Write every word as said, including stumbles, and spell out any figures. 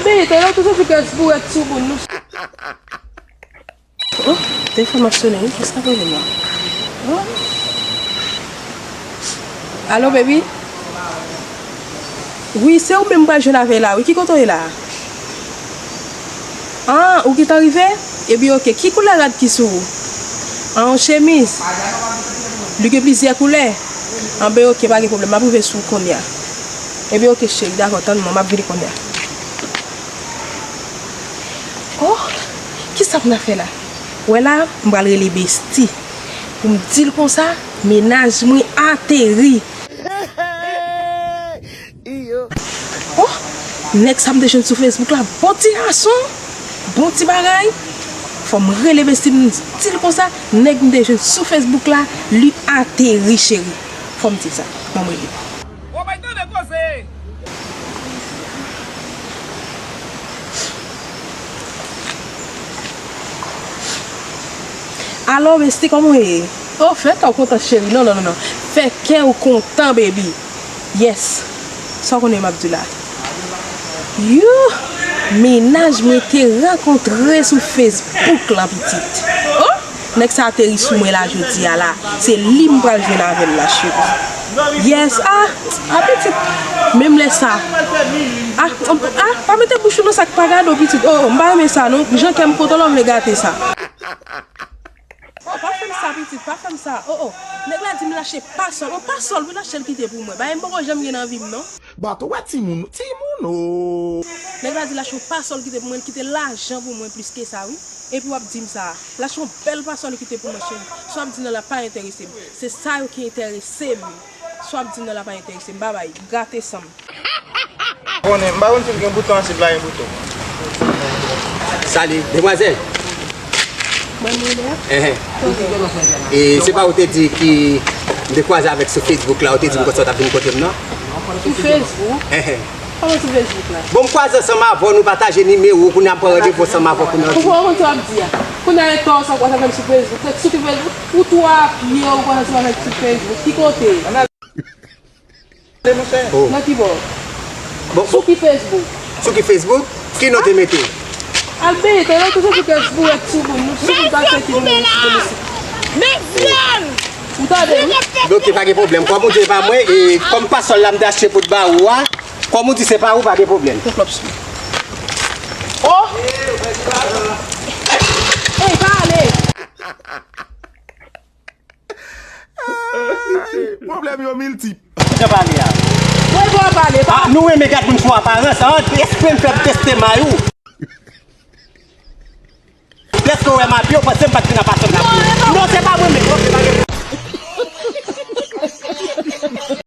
Pete, yo toujou di ke bourèt sou moun nou. Oh, telefòn m ap sone, wi. Kisa k ap rele m la? Oh. Alo, baby? Wi, se ou menm m pral jwenn avè la, wi. Ki kote w ye la? Ah, ou gentan rive? Ebyen, oke. Ki koulè rad ki sou ou? Ah, yon chemiz. Li gen plizyè koulè. Anben, oke, pa gen pwoblèm. M ap rive sou ou kounye a. Ebyen, oke, cheri, dakò, tann mwen, m ap vini kounye a. Oh, kisa pou n ap fè la? Wè la, m pral rele Besti pou m di l konsa, mennaj mwen ateri. Oh, nèg sa m te jwenn sou Facebook la, bon ti gason, bon ti bagay. Fò m rele Besti m di l konsa, nèg m te jwenn sou Facebook la, li ateri, cheri. Fò m di l sa. Ban m rele. Ou bay tande koze. Alo, Besti, kòman w ye? Oh, fè kè w kontan, cheri. Non, non, non, non. Fè kè w kontan, baby. Yes. Sa w konnen m ap di la? Yuh! Mennaj mwen te rankontre sou Facebook lan, pitit. Oh! Nèg sa ateri sou mwen la jodi a la. Se li m pral jwenn avè l la, cheri. Yes, ah, ah, pitit. Menm lè sa. Ah, ah, pa mete bouch ou nan sa k pa gade w, pitit. Oh, oh, m pa renmen sa, non. Jan kè m kontan la, w vle gate sa. Oh, pa fè m sa, pitit, pa fè m sa. Oh, oh. Nèg la di m l achte pasòl. Oh, pasòl, wi, l achte l kite pou mwen. Bagay m poko janm gen nan vi m, non. Bato wè timoun, timoun, oh. Nèg la di l achte yon pasòl kite pou mwen, l kite lajan pou mwen plis ke sa, wi. Epi w ap di m sa. L achte yon bèl pasòl kite pou mwen, cheri. Sa w ap di nan la pa enterese m. Se sa yo ki enterese m. Sa w ap di nan la pa enterese m. Babay, gate san m. Konnen, m pa konn si l gen bouton, si l pa gen bouton. Salut, demwazèl. Mwen, mwen, mwen. Enhen. E se pa ou te di ki m te kwaze avèk sou Facebook la, ou te di m konsa w t ap vin kote m nan? Sou Facebook? Enhen. Kòman sou Facebook la? Bon, m kwaze ansanm avè w, nou pataje nimewo w, kounye a m pran randevou ansanm avè w pou n al. Ou konn sa w ap di a? Kounye a, e tò sa w kwaze avè m sou Facebook. Sou ki Facebook? Ou tou a pye, ou kwaze ansanm avè m sou Facebook. Ki kote? Oh. Nan ki bò? Bon, sou ki Facebook? Sou ki Facebook? Ki non te mete? Al beye, te yo toujou di ke bourèt sou moun, nou sou moun pa fè ki moun sou moun. Ou tande, wi? Oke, pa gen pwoblèm. Kòm ou di e pa mwen, e kòm pasòl la m te achte pou t ba ou a, kòm ou di se pa ou, pa gen pwoblèm. Oh! Ey, pa ale! Ay, pwoblèm yo miltip. Jan pale a. Mwen bon pale, pa. Ah, nou renmen gad moun fò aparans, an, espre m fè m teste may ou. Lèske w wè m abiye, w panse m pa t vin ap